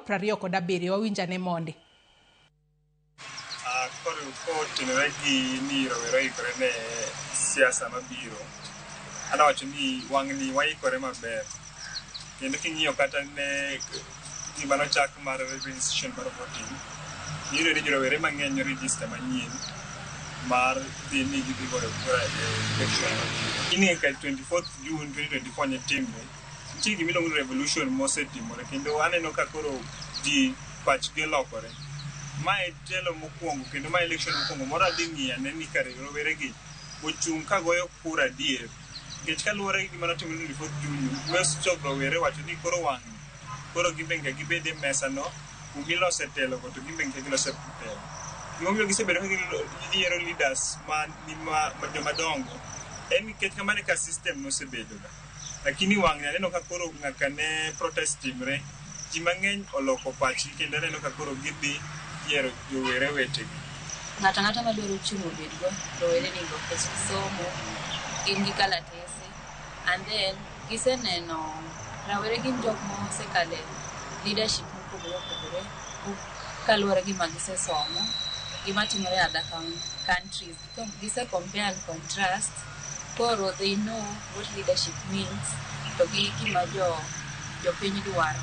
27. Wawinjane mondi. Koro kotenore gi ni rowere oikore ne siasa mabiro, adwa wacho ni wang'ni waikore maber. Kendo king'iyo kata ne gima nochak mar registration mar voting, iyudo ni rowere mang'eny register manyien mar dhi ni gidhi goyo kura e election mabiro. Ing'e ka 24th June 2024 ne timre, nitie gimiluongo ni revolution mosetimore, kendo aneno ka koro ji pachgi olokore. Mae telo mokwongo kendo mae election mokwongo moro adhi ng'iyo ane ni kare rowere gi ochung' ka goyo kura adier. Nikech kaluwore gi gima notimore 24th June, most of rowere wacho ni koro wang'ni koro gin be nyaka gibed e mesa no kumilose telo go, to gin be nyaka gilose telo. Gimomiyo gisebedo ka giyiero leaders ma ni ma joma dongo en nikech kamano e ka system nosebedo ga. Lakini wang'ni aneno ka koro nyaka ne protest timre, ji mang'eny oloko pachgi, kendo aneno ka koro gidhi yiero jowere wetegi. Ng'ato ang'ata madwaro chung' obedgo rowere nigo nikech gisomo, gin gi kalatese, and then giseneno rawere gin jok mosekale leadership mopogore opogore kaluwore gi ma gisesomo, gima timore e other countries. Gise compare and contrast, koro they know what leadership means to gi gima jo jopiny dwaro.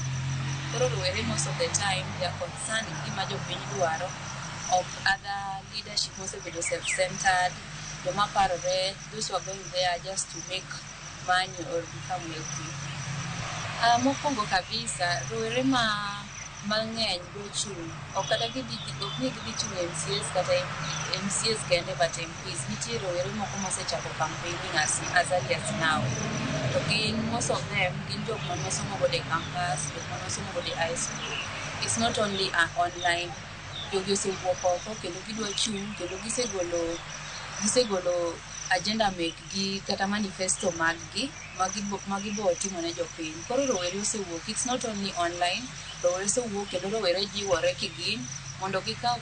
Koro rowere, most of the time they are concerned gi gima jopiny dwaro, ok other leadership mosebedo self-centered, joma parore, those who are going there just to make money or become wealthy. Mokwongo kabisa, rowere ma mang'eny dwa chung', ok kata gidhi, ok ni gidhi chung' MCAs kata MCAs kende, but MPs. Nitie rowere moko mosechako campaigning as early as now. To gin, most of them gin jok manosomo godo e campus, jok manosomo godo e high school. It's not only online. Jogi osewuok oko kendo gidwa chung', kendo gisegolo agenda mekgi kata manifesto maggi magibo timo ne jopiny. Koro rowere osewuok, it's not only online, rowere osewuok kendo rowere jiwore kigin mondo gikaw